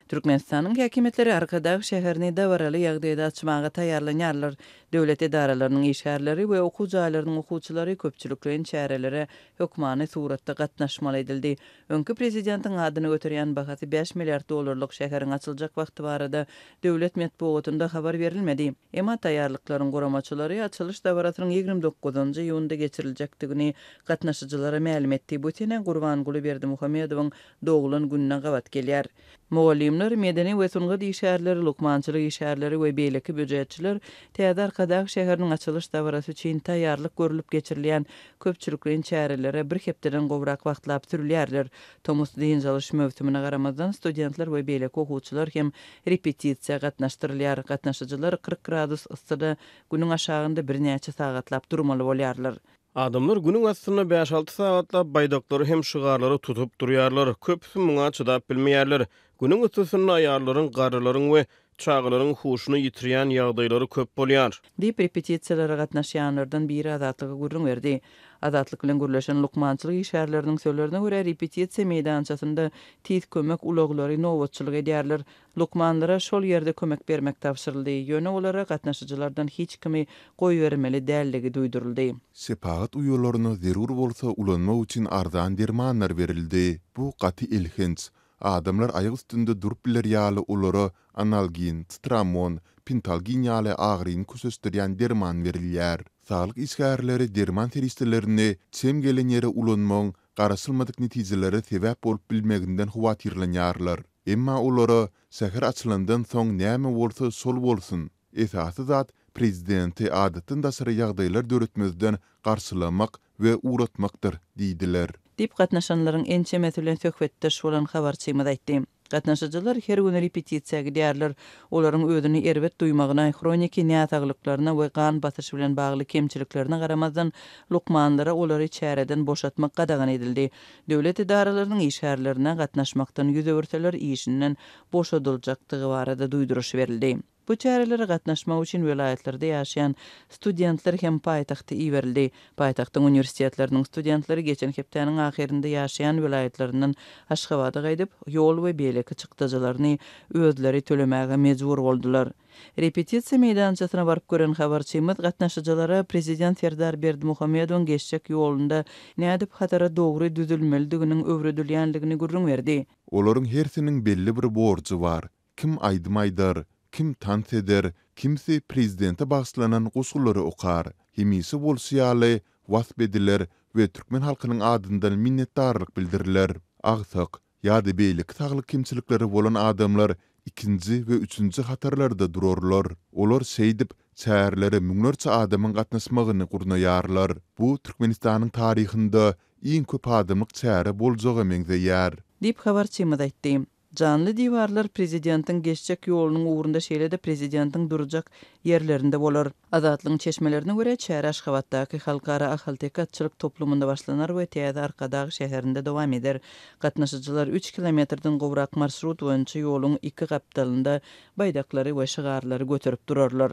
Türkmenistanyň häkimiýetleri Arkadag şäherini dabaraly ýagdaýda açmaga taýýarlanýarlar. Döwlet edaralarynyň işgärleri we okuw jaýlarynyň okuwçylary köpçülikleýin çärelere hökmany suratda gatnaşmaly edildi. Öňki prezidentiň adyny göterýän bahasy bäş milliard dollarlyk şäheriň açyljak wagty barada döwlet metbugatynda habar berilmedi. Emma taýýarlyklaryň guramaçylary açylyş dabarasynyň 29 iýunda geçiriljekdigini gatnaşyjylara mälim etdi. Bu sene Gurbanguly Berdimuhamedowyň doglan gününe gabat gelýär. Mugallymlar, medeni we sungat işgärleri, lukmançylyk işgärleri we beýleki býujetçiler täze Arkadag şäheriniň açylyş dabarasy üçin taýýarlyk görlüp geçirilýän köpçülikleýin çärelere bir hepdeden gowrak wagtlap sürülýärler. Tomus dynç alyş möwsümine garamazdan, studentler we beýleki okuwçylar hem repetisiýa gatnaşdyrylýar. Gatnaşyjylar 40 gradus yssyda günüň aşagynda birnäçe sagatlap durmaly bolýarlar. Adamlar günüň astynda bäş-alty sagatlap baýdaklary hem şygarlary tutup durýarlar. Köpüsi muňa çydap bilmeýärler. Günüň yssysynda aýallaryň, garrylaryň we çagalaryň huşuny ýitirýän ýagdaýlary köp bolýar. Diýip, repetisiýalara gatnaşýanlardan biri Azatlyga gürrüň berdi. Azatlyk bilen gürleşen lukmançylyk işgärleriniň sözlerine görä, repetisiýa meýdançasynda tiz kömek ulaglary nobatçylyk edýärler. Lukmanlara şol ýerde kömek bermek tabşyryldy, ýöne olara gatnaşyjylardan hiç kimi goýbermeli däldigi duýduryldy. Şepagat uýalaryna zerur bolsa ulanmak üçin arzan dermanlar berildi. Bu gaty elhenç. Adamlar aýak üstünde durup biler ýaly olara analgin, sitramon, pentalgin ýaly agyryny köşeşdirýän derman berilýär. Saglyk işgärleri derman serişdelerini çem gelen ýere ulanmagyň garaşylmadyk netijelere sebäp bolup bilmeginden howatyrlanýarlar. Emma olara şäher açylandan soň näme bolsa şol bolsun, esasy zat prezidenti adatdan daşary ýagdaýlar döretmezden garşylamak we ugratmakdyr diýdiler. Diýip, gatnaşanlaryň ençemesi bilen söhbetdeş bolan habarçymyz aýtdy. Gatnaşyjylar her gün repetisiýa gidýärler. Olaryň özüni erbet duýmagyna, hroniki näsaglyklaryna we gan basyşy bilen bagly kemçiliklerine garamazdan, lukmanlara olary çäreden boşatmak gadagan edildi. Döwlet edaralarynyň işgärlerine gatnaşmakdan ýüz öwürseler işinden boşadyljakdygy barada duýduryş berildi. Bu çärelere gatnaşmak üçin welaýatlarda ýaşaýan studentler hem paýtagta iberildi. Paýtagtyň uniwersitetleriniň studentleri geçen hepdäniň ahyrynda ýaşaýan welaýatlaryndan Aşgabada gaýdyp, ýol we beýleki çykdajylaryny özleri tölemäge mejbur boldular. Repetisiýa meýdançasyna baryp gören habarçymyz gatnaşyjylara prezident Serdar Berdimuhamedowyň geçjek ýolunda nädip hatara dogry düzülmelidiginiň öwredilýändigini gürrüň berdi. Olaryň hersiniň belli bir borjy bar. Kim aýdym aýdar, kim tans eder, kimsi prezidente bagyşlanan goşgulary okar. Hemişe bolşy ýaly, wasp ediler we türkmen halkynyň adyndan minnetdarlyk bildiriler. Agsak ýa-da beýleki saglyk kemçilikleri bolan adamlar ikinji we üçünji hatarlarda durarlar. Olar şeýdip, çärelere müňlerçe adamyň gatnaşmagyny gurnaýarlar. Bu Türkmenistanyň taryhynda iň köp adamlyk çäre boljaga meňzeýär. Diýip, habarçymyz aýtdy. Janly diwarlar prezidentiň geçjek ýolunyň ugrunda şeýle-de prezidentiň durjak ýerlerinde bolar. Azatlygyň çeşmelerine görä, çäre Aşgabatdaky Halkara ahalteke atçylyk toplumynda başlanar we täze Arkadag şäherinde dowam eder. Gatnaşyjylar üç kilometrden gowrak marşrut boýunça ýoluň iki gapdalynda baýdaklary we şygarlary göterip durarlar.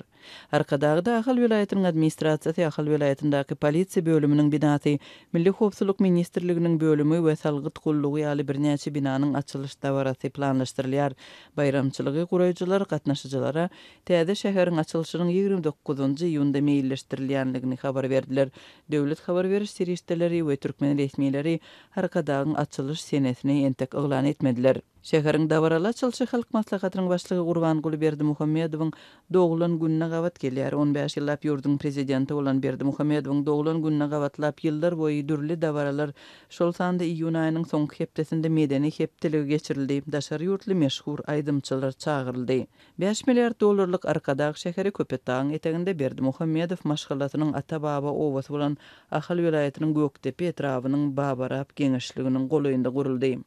Arkadagda Ahal welaýatynyň administrasiýasy, Ahal welaýatyndaky polisiýa bölüminiň binasy, Milli howpsuzlyk ministrliginiň bölümi we salgyt gullugy ýaly birnäçe binanyň açylyş dabarasy planlaşdyrylýar. Baýramçylygy guraýjylar gatnaşyjylara täze şäheriň açylyşynyň 29 iýunda meýilleşdirilýändigini habar berdiler. Döwlet habar beriş serişdeleri we türkmen resmileri Arkadagyň açylyş senesini entek yglan etmediler. Şäheriň dabaraly açylyşy Halk Maslahatynyň Başlygy Gurbanguly Berdimuhamedowyň doglan gününe gabat gelýär. On bäş ýyllap ýurduň Prezidenti bolan Berdimuhamedowyň doglan gününe gabatlap ýyllar boýy dürli dabaralar, şol sanda iýun aýynyň soňky hepdesinde medeni hepdeligi geçirildi, daşary ýurtly meşhur aýdymçylar çagyryldy. Bäş milliard dollarlyk Arkadag şäheri Köpetdagyň eteginde Berdimuhamedow maşgalasynyň ata-baba obasy bolan Ahal welaýatynyň Gökdepe etrabynyň Babarap geňeşliginiň golaýynda guruldy.